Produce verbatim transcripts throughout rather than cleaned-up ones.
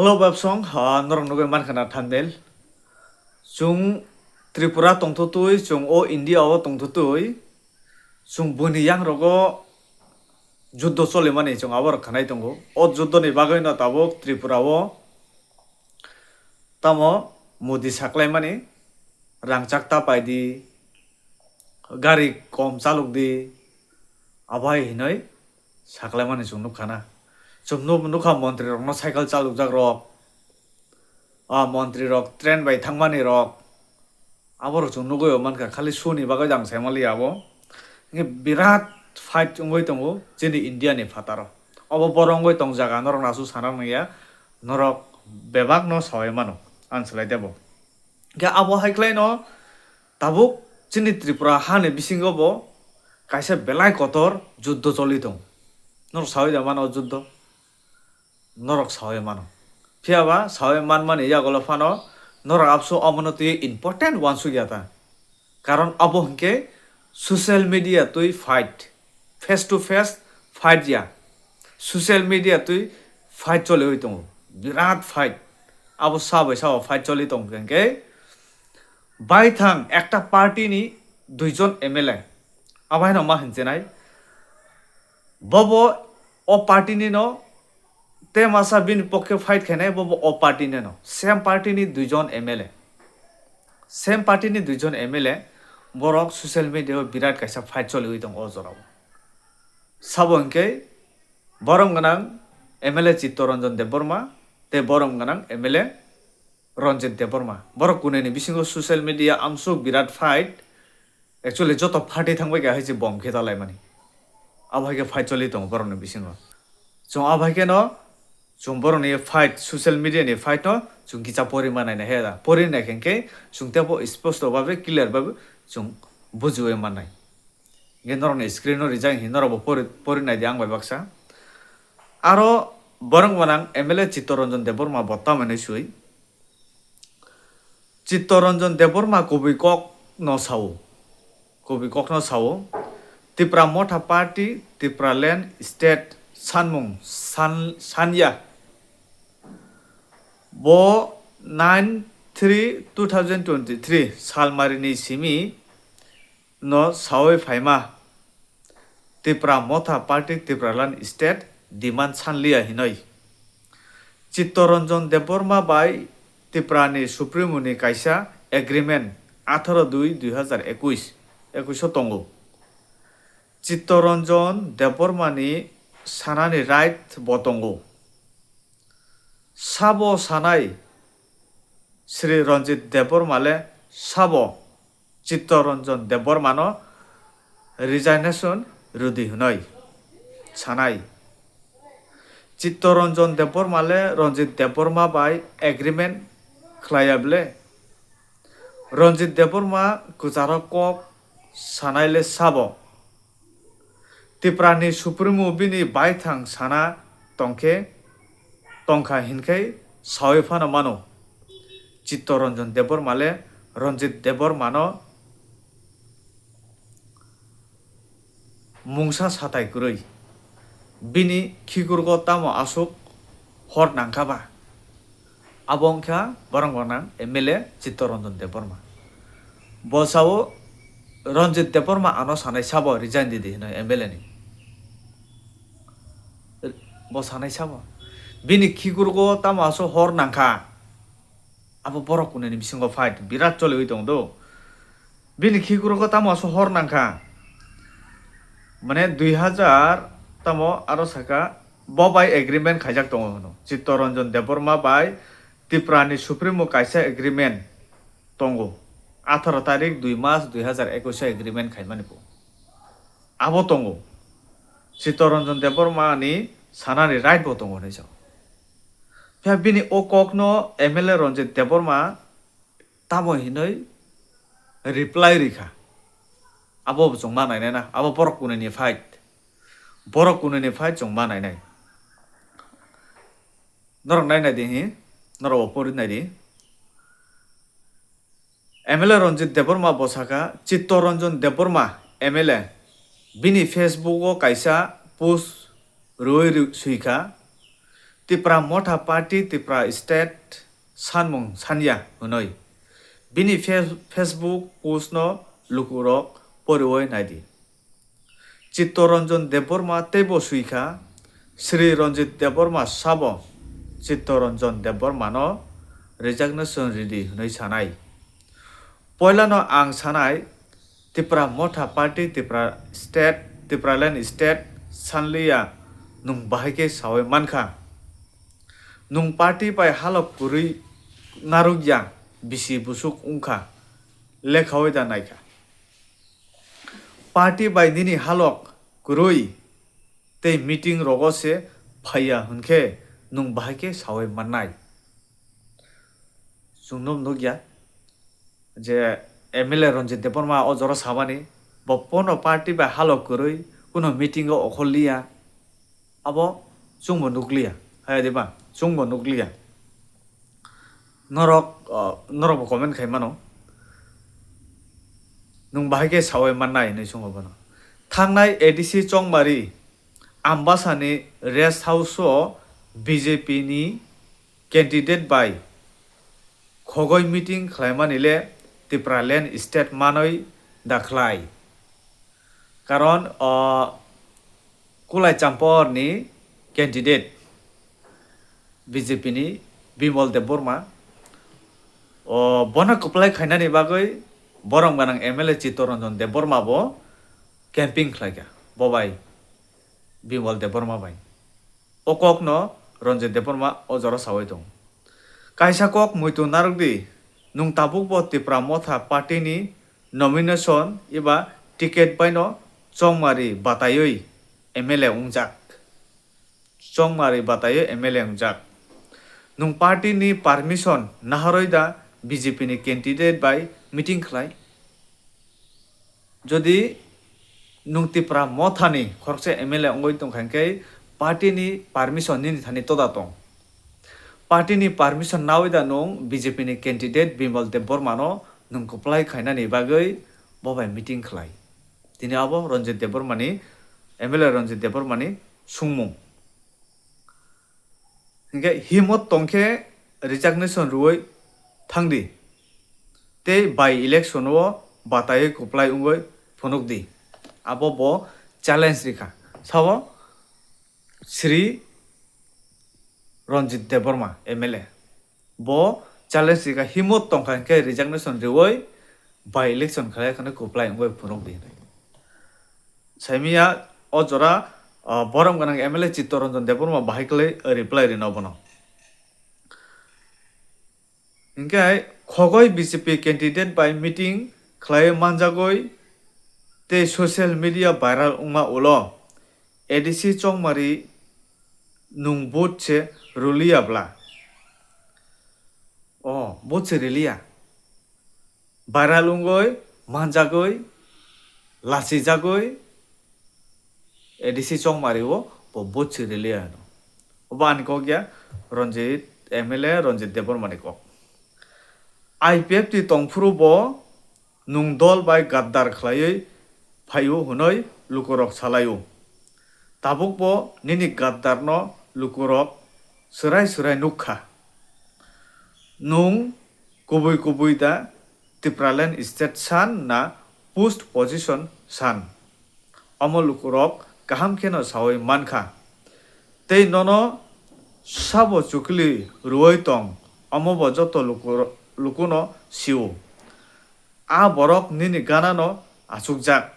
Hello, Babsong, ah, norok nugwi mankha na thumbnail. Chwng Tripura tongthotwi, chwng o India o tongthotwi, chwng buini yangrogo juddo cholimani chwng abo rok khanai tongo. O juddo ni bagwi no tabuk Tripura o tamo Modi saklaimani rangchak ta pai di, gari kom chalok di, abo hai hinoi saklaimani chwng nukha na. Chwng nuk-, nukha montri rokno cycle chalokjak rok, ah, montri rok train bai thangmani rok, abo rok chwng nugwi mankha, khali suni bagwi jang saimaliya abo. Hwnkhe birat fight wngwi tongo chini India ni phataro. Obo boro wngwi tong jaga norok nasu sana nangya, norok bebak no sawai mano, ang swlai tebo. Hwnkhe abo hai khlai no tabuk chini Tripura hani bisingo bo kaisa belai kotor juddo choli tong. Norok sawi da mano o juddo? Norok sawi mano. Phiya ba sawi manmani yagulo phano norok abso omono twi important uansuk ya ta. Karon abo hwnkhe social media twi fight, face to face fight ya. Social media twi fight choliwi tongo. Birat fight. Abo sa bai sa o fight choli tong khe hwnkhe baithang ekta party ni duijon M L A. Abo haino ma hinchenai. Bobo o party ni no, te masa bini pokhe fight khainai, bobo o party ni no. Same party ni duijon M L A. Same party ni duijon M L A, borok social media o birat kaisa fight choliwi tongo o jorao. Sabo hwnkhe borom gwnang M L A Chittaranjan Debbarma tei borom gwnang M L A Ranjit Debbarma. Borok kunui ni bisingo social media amsuk birat fight. Actually, joto party thangbai kha hai se bom khe talaimani. Abo hai khe fight choli tongo borokni bisingo. Chwng abo hai kheno, chwng borokni fight, social media ni fight no chwng kisa pori manai na he da. Pori nai khe hwnkhe chwng tebo sposto babe, clear babe chwng bujiwi mannai. Hwnkhe norokni screen no rijak hinwi norokbo pori, pori nai di ang bai baksa. Aro borok gwnang M L A Chittaranjan Debbarma bo tamo hinwi swi. Chittaranjan Debbarma kubui kok no sao, kubui kok no sao, Tipra Motha Party, Tipraland State sanmung san, sanya. Bo nine three two thousand twenty-three salmarini simi no sawi phaima. Tipra Motha Party Tipraland State demand sanliya hinoi. Chittaranjan Debbarma bai Tiprani Supremo ni kaisa agreement atharo dui dui hazar ekuis, ekuis o tongo. Chittaranjan Debbarma ni sanani right bo tongo. Sabo sanai Sri Ranjit Debbarma le sabo Chittaranjan Debbarmano resignation rwdi hwnwi sanai. Chittaranjan Debbarma le Ranjit Debbarma bai agreement khlaiya bwle? Ranjit Debbarma kwcharo kok sanai le sabo? Tiprani Supremo bini baithang sana tongkhe, tongkha hinkhe sawi phano mano. Chittaranjan Debbarma le Ranjit Debbarmano mungsa satai kwrwi. Bini khikurgo tamo aswk hor nangkha ba? Abo wngkha borok gwnang M L A Chittaranjan Debbarma. Bo sao Ranjit Debbarma ano sanai sabo resign di di hwnwi M L A ni. Bo sanai sabo. Bini khikurgo tamo aswk hor nangkha. Abo borok kunui ni bisingo fight birat choliwi tong do. Bini khikurgo tamo aswk hor nangkha. Mane dui hazar tamo aro saka bo bai agreement khaijak tongo hwno. Chittaranjan Debbarma bai Tiprani Supremo kaisa agreement tongo. Atharo tarik dui mas dui hazar ekuis o agreement khaimani bo. Abo tongo. Chittaranjan Debbarma ni sanani right bo tongo hinwi sao. Phiya bini o kokno M L A Ranjit Debbarma tamo hinwi reply rikha. Abo bo chwng ma nainai na, abo borok kunui ni fight. Borok kunui ni fight chwng ma nainai. Norok nai nai di hi, norok bo pori nai di. M L A Ranjit Debbarma bo sakha, Chittaranjan Debbarma M L A bini Facebook o kaisa post rwui rw-, swikha, Tipra Motha Party Tipra State sanmung sanya hwnwi bini Face-, Facebook post no lukurok poriwi naidi. Chittoranjan Debbarma teibo swi kha, Sri Ranjit Debbarma sabo Chittoranjan Debbarma no resignation ridi hwnwi sanai. Poilano ang sanai, Tipra Motha Party Tipra State, Tipraland State sanliya nwng bahai khe sawi mankha. Nwng party bai halok kwrwi narwkya bisi busuk wngkha, lekhawi da naikha. Party bai nini halok kwrwi tei meeting rogo se phaiya hwnkhe nwng bahai khe sawi mannai. Chwngno nukya je M L A Ranjit Debbarma o jora samani, bo pono party bai halok kwrwi kuno meeting o okhol liya, abo chwngbo nukliya, hai de ba chwngbo nukliya. Norok, o, norok bo comment khai mano. Nwng bahai khe sawi mannai hinwi swngo bono. Thangnai A D C Chongmari Ambasani rest house o B J P ni candidate bai khogoi meeting khlaimani le Tipraland state manwi da khlai. Karon, o, Kulai Champor ni candidate B J P ni Bimal Debbarma, o, bono kwplai khainani bagwi borom gwnang M L A Chittoranjan Debbarma bo camping khlaikha, bo bai Bimal Debbarma bai. O kokno Ranjit Debbarma o jora sawi tongo. Kaisa kok muitu narwkdi, nwng tabukbo Tipra Motha Party ni nomination eba ticket baino Chongmari bataiwi M L A wngjak. Chongmari bataiwi M L A wngjak. Nwng party ni permission naharwi da B J P ni candidate bai meeting khlai? Jodi nwng Tipra Mothani khoroksa M L A wngwi tongkha hwnkhe party ni permission nini thani toda tong. Party ni permission nawi da nwng B J P ni candidate Bimal Debbarma no nwng kwplai khainani bagwi bo bai meeting khlai? Tini abo Ranjit Debbarma ni, M L A Ranjit Debbarma ni sungmung. Hinkhe himot tongkhe resignation rwui thangdi tei by election o bataiwi kwplai wngwi phunukdi. Abo bo challenge rikha. Sabo Sri Ranjit Debbarma M L A. Bo challenge rikha, himot tongkha hinkhe resignation rwui by election khlai kheno kwplai wngwi phunukdi hinwi. Saimanya o jora, ah, borom gwnang M L A Chittoranjan Debbarma bahai kwlwi reply rino bono. Hinkhe khogoi B J P candidate bai meeting khlaiwi manjagwi tei social media viral wngma ulo A D C Chongmari nwng vote se rwliya bla? O, vote se rwliya. Viral wngwi, manjagwi, lachijagwi, A D C Chongmari o bo vote se rwliya hwno. Obo ani kok ya, Ranjit, M L A Ranjit Debbarma ni kok. I P F T tongphuru bo nwng dol bai gaddar khlaiwi phaio hwnwi lukurok salaio. Tabukbo nini gaddarno lukurok swrai swrai nuk kha. Nwng kubui kubui da Tipraland state san na post position san? Omo lukurok kaham kheno saui man kha. Tei nono sabo chukli rwui tong, omobo joto luku-, lukuno sio. A borok nini ganano achukjak.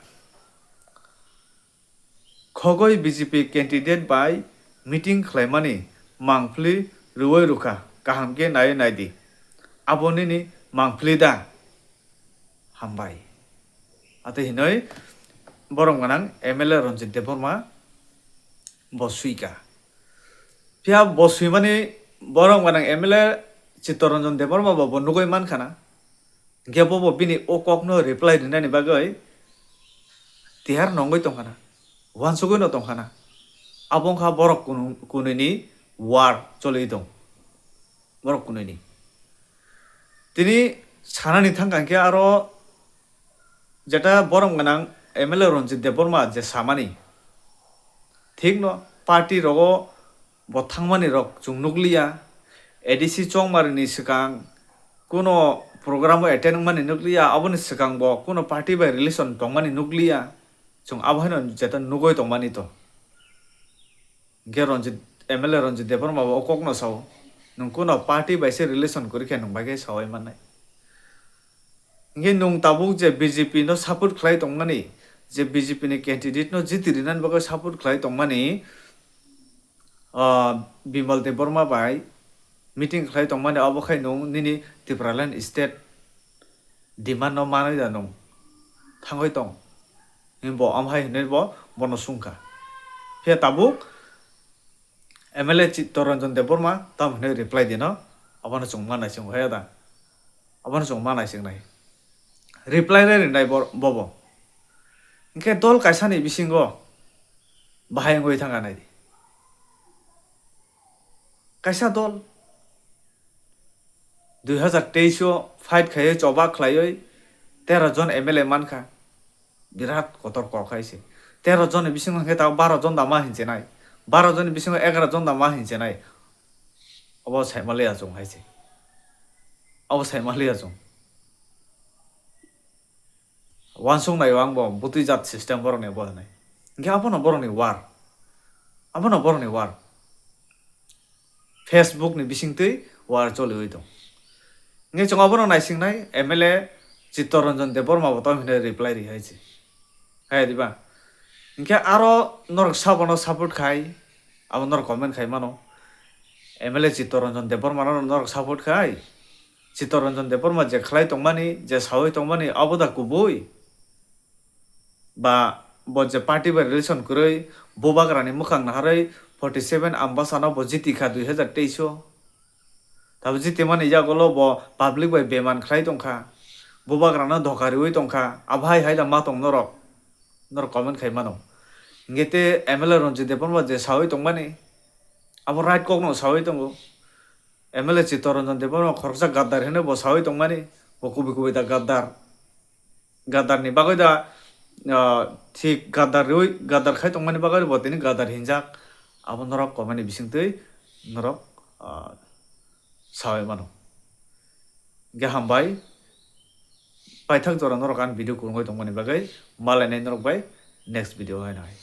Khogoi B J P candidate bai meeting khlaimani mangpili rwui rwkha, kaham khe naiwi naidi. Abo nini mangpili da? Hambai. Atwi hinwi borom gwnang M L A Ranjit Debbarma bo swika. Phiya bo swimani borom gwnang M L A Chittoranjan Debbarma bo, bo nugui mankha na. Hinkhe bo, bo bini o kokno reply rinani bagwi tiyar nongwi tongkha na, uansugui no tongkha na. Abo wngkha borok kunu-, kunui ni war choli tong, borok kunui ni. Tini sanani thangkha hinkhe aro jeta borom gwnang M L A Ranjit Debbarma je samani, thik no party rogo Bo thangmani rok chwng nukliya. A D C chongmari ni swkang kuno program o attend wngmani nukliya, aboni swkang bo kuno party bai relation tongmani nukliya. Chwng abo haino jeto nugwi tongmani to. Hwnkhe Ranjit, M L A Ranjit Debbarma bo o kokno sao, "Nwng kuno party bai se relation kwrwi khe nwng bai khe saui mannai." Hwnkhe nwng tabuk je B J P no support khlai tongmani, je B J P ni candidate no jiti rinani bagwi support khlai tongmani, ah, Bimal Debbarma bai meeting khlai tongmani, abo khai nwng nini Tipraland state demand no manwi da nwng thangwi tong, hwnwi bo amhai hwnwi bo bono swngkha. Phiya tabuk M L A Chittaranjan Debbarma tam hwnwi reply dino, abono chwng ma naisingo hai da, abono chwng ma naisingnai, reply le rinai bo-, bobo. Hwnkhe dol kaisani bisingo bahai wngwi thangkha nai di. Kaisa dol dui hazar teis o fight khaiwi choba khlaiwi tero jon M L A mankha, birat kotor kok hai se. Tero jonni bisingo hwnkhe ta baro jon da ma hinchenai, baro jonni bisingo egaroh jon da ma hinchenai. Obo saimaliya chwng hai se, obo saimaliya chwng. Uansuk naio ang bo bwtwi jat system borokni bo hinwi. Hwnkhe abono borokni war. Abono borokni war. Facebook ni bisingtwi war choliwi tong. Hwnkhe chwng abono naisingnai M L A Chittaranjan Debbarma bo tamo hinwi reply ri hai se. Hai diba? Hwnkhe aro norok sabono support khai, abo norok comment khai mano. M L A Chittaranjan Debbarma no norok support khai. Chittaranjan Debbarma je khlai tongmani, je saui tongmani, abo da kubui? Ba bo je party bai relation kwrwi, bubagrani mwkhang naharwi forty seven Ambasano bo jiti kha dui hazar teis o. Tabo jitimani yagulo bo public bai beman khlai tongkha, bubagrano dhoka riwi tongkha, abo hai hai da ma tong norok, norok comment khai mano. Hwnkhe te M L A Ranjit Debbarma je saui tongmani, abo right kokno saui tongo. M L A Chittaranjan Debbarma khoroksa gaddar hinwi bo saui tongmani, bo kubui kubui da gaddar. Gaddar ni bagwi da, ah, thik gaddar riwi, gaddar khai tongmani bagwi bo tini gaddar hinjak. Abo norok comment ni bisingtwi norok, ah, saui mano. Hwnkhe hambai. Paithak jora norok ani video kwrwngwi tongmani bagwi, malainai norok bai next video haino hai.